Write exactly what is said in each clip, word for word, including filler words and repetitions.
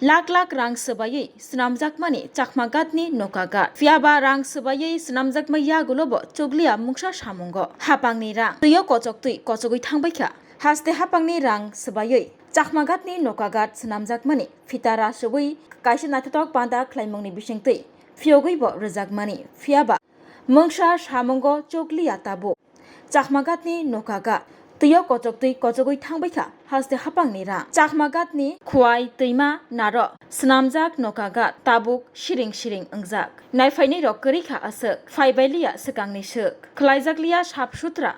Lakh lakh rang swbaiwi swnamjakmani Chakma Ghatni Noka Ghat. Phiyaba rang swbaiwi swnamjakma yagulobo chukliya mungsa samungo. Hapangni rang twio kochoktwi kochogwi thangbaikha. Haste hapangni rang swbaiwi Chakma Ghatni Noka Ghat swnamjakmani phita rasubwi kaisa naithothok panda khlaimungni bisingtwi phiyogwibo rwjakmani. Phiyaba mungsa samungo chukliya tabuk. Chakma Ghatni Noka Ghat twio kochoktwi kochogwi thangbaikha haste hapangni rang. Chakma Ghatni Khwai twima naro swnamjak Noka Ghat tabuk siring siring wngjak. Naiphainairok kwrwikha aswk, phaibailiya swkangni swk. Khwlaijakliya sap sutra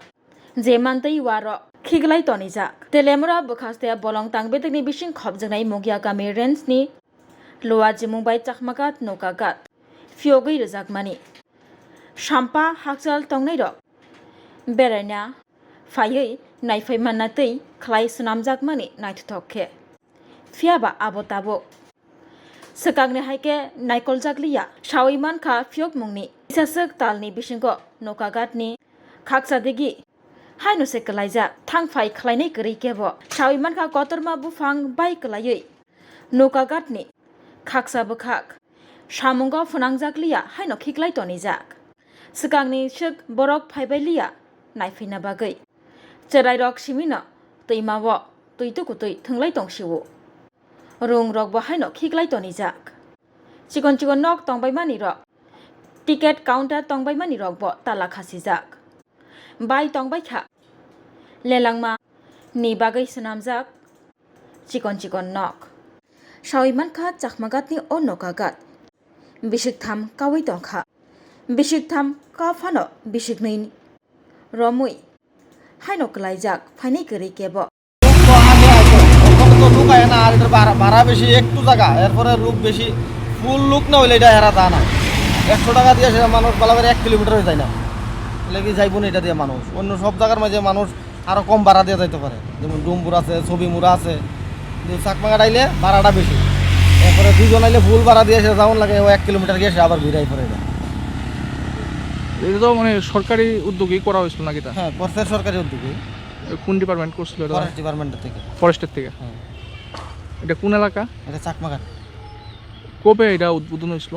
je mantwi warok khiklai tonijak. Telemura bwkhaste bolong tangbedekni bising khopjaknai Mugiakami range ni Lowa Jimung bai Chakma Ghat Noka Ghat phiyogwi rwjakmani. Sampa hakchal tongnairok beraina phaiwi naiphai manna twi khlai swnamjakmani naithothok khe. Phiyaba abo tabuk swkangni hai khe naikoljakliya. Sawi mankha phiyokmungni kisaswk talni bisingo Noka Ghatni khaksa digi haino se kwlaijak, thangphai khlainai kwrwi kebo. Sawi mankha kotorma buphang bai kwlaiwi Noka Ghatni khaksa bwkhak samungo phwnangjakliya haino khiklai tonijak. Swkangni swk borok phaibailiya naiphaina bagwi. Chwrairok simino twimao twi tukutwi thwnglai tongsio. Rung rokbo haino khiklai tonijak. Chikon chikon nok tongbaimani rok, ticket counter tongbaimani rokbo tala khasijak. Bai tongbaikha lelangma ni bagwi swnamjak chikon chikon nok. Sawi mankha Chakma Ghatni o Noka Ghat bisik tham kawi tongkha. Bisik tham ka phano bisik nwi romwi haino kwlaijak phainai kwrwi kebo. তো আগে আছে, ওখানে তো ঢুকায় না, আর এটার ভাড়া, ভাড়া বেশি, একটু জায়গা, এরপরে লোক বেশি, ফুল লোক না হইলে এটা এরা যায় না। একশো টাকা দিয়ে সে মানুষ বালাবাড়ি এক কিলোমিটার হয়ে যায় না, লেগে যাইব না এটা দিয়ে মানুষ। অন্য সব জায়গার মাঝে মানুষ আরো কম ভাড়া দিয়ে যাইতে পারে, যেমন ডুমপুর আছে, ছবিমুড়া আছে, কিন্তু চাকমাঘাট আইলে ভাড়াটা বেশি। এরপরে দুজন আইলে ফুল ভাড়া দিয়ে সে যেমন লাগে, ও এক কিলোমিটার গিয়ে সে আবার ঘুরে পড়ে যায়। এটা তো মানে সরকারি উদ্যোগেই করা হয়েছিল নাকি তা? হ্যাঁ, করছে সরকারি উদ্যোগে। কোন ডিপার্টমেন্ট করছিল এটা? ফরেস্ট ডিপার্টমেন্ট থেকে। ফরেস্টের থেকে? হ্যাঁ। এটা কোন এলাকা? এটা চাকমাঘাট। কবে এটা উদ্বোধন হয়েছিল?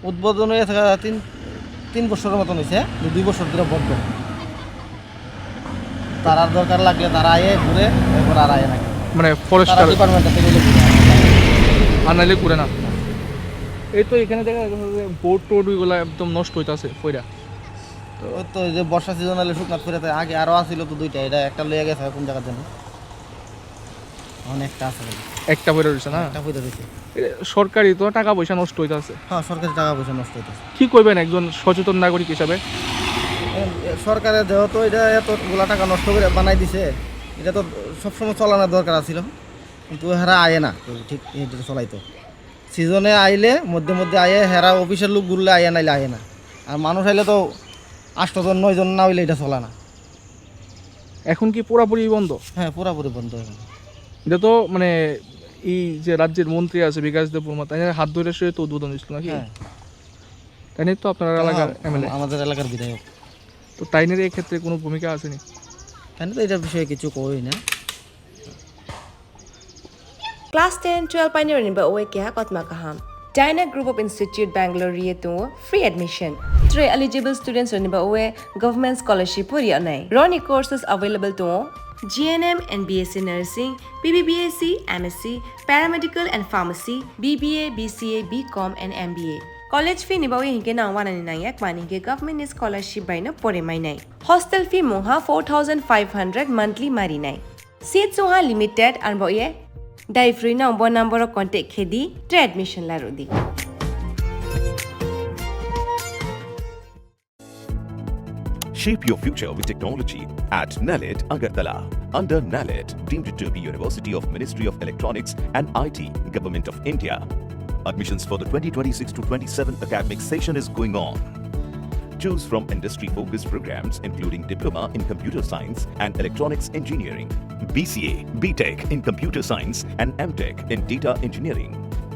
উদ্বোধন হয়ে থাকা তিন, তিন বছরের মতন হয়েছে, দু-, দুই বছর ধরে বন্ধ। তারার দরকার লাগলে তারা আয়ে ঘুরে, এরপর আর আয়ে না। মানে ফরেস্ট তারা ডিপার্টমেন্ট থেকে ঘুরে। আর নাইলে ঘুরে না। এই তো এখানে দেখা যাচ্ছে যে বোর্ড টোর্ড ওইগুলা একদম নষ্ট হইতাছে পইরা। তো ওই তো এই যে বর্ষা সিজন হলে শুকনাত ফিরে থাকে। আগে আরো আছিল তো দুইটা, এটা একটা লইয়া গেছে কোন জায়গার জন্য। অনেকটা আছে। একটা পড়ে রয়েছে না? একটা পড়ে রয়েছে। এ, সরকারি তো টাকা পয়সা নষ্ট হইতাছে। হ্যাঁ, সরকারি টাকা পয়সা নষ্ট হইতাছে। কি কইবেন একজন সচেতন নাগরিক হিসাবে? এ, এ, সরকারে যেহেতু এটা এতগুলা টাকা নষ্ট করে বানাই দিছে, এটা তো সবসময় চালানোর দরকার আছিল, কিন্তু হেরা আয়ে না, তো ঠিক এটা চলাইতো। সিজনে আইলে মধ্যে মধ্যে আয়ে, হেরা অফিসের লোক ঘুরলে আয়ে, নাইলে আয়ে না। আর মানুষ আইলে তো আষ্ট জন, নয় জন না হইলে এটা চলে না। এখন কি পুরাপুরি বন্ধ? হ্যাঁ, পুরাপুরি বন্ধ এখন। এটা তো মানে এই যে রাজ্যের মন্ত্রী আছে বিকাশ দেববর্মা, তাই হাত ধরে সে তো উদ্বোধন দিছিল নাকি? হ্যাঁ। তাই নিয়ে তো আপনার হ্যাঁ, এলাকার হ্যাঁ, এমএলএ। আমাদের এলাকার বিধায়ক। তো তাইনের এই ক্ষেত্রে কোনো ভূমিকা আছে নি? তাই নিয়ে তো এটা বিষয়ে কিছু কই না। Class ten, twelve painirokni ba oe keha kotma kaham. Dyna Group of Institute Bangalore ri tongo free admission. Tre eligible students rokni ba oe government scholarship pori anai. Roni courses available tongo G N M and B S C Nursing, B B B S C, M S C, Paramedical and Pharmacy, B B A, B C A, B Com and M B A. College fee ni ba oe hinke nang wanani nangya kmani hinke government ni scholarship bai no pore mainai. Hostel fee mungha four thousand five hundred monthly marinai. Seat chungha limited, arbo ye dai free no bo number o contact khe di, tre admission la rw di. Shape your future with technology at NALET Agartala. Under NALET, deemed to be University of Ministry of Electronics and I T, Government of India. Admissions for the twenty twenty-six to twenty-seven academic session is going on. Choose from industry-focused programs including Diploma in Computer Science and Electronics Engineering, B C A, B Tech in Computer Science and M Tech in Data Engineering.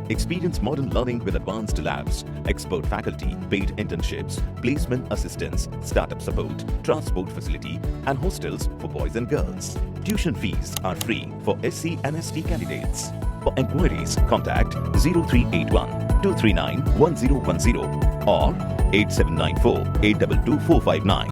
Experience modern learning with advanced labs, expert faculty, paid internships, placement assistance, startup support, transport facility, and hostels for boys and girls. Tuition fees are free for S C and S T candidates. For enquiries, contact zero three eight one two three nine one zero one zero or eight seven nine four eight two two four five nine.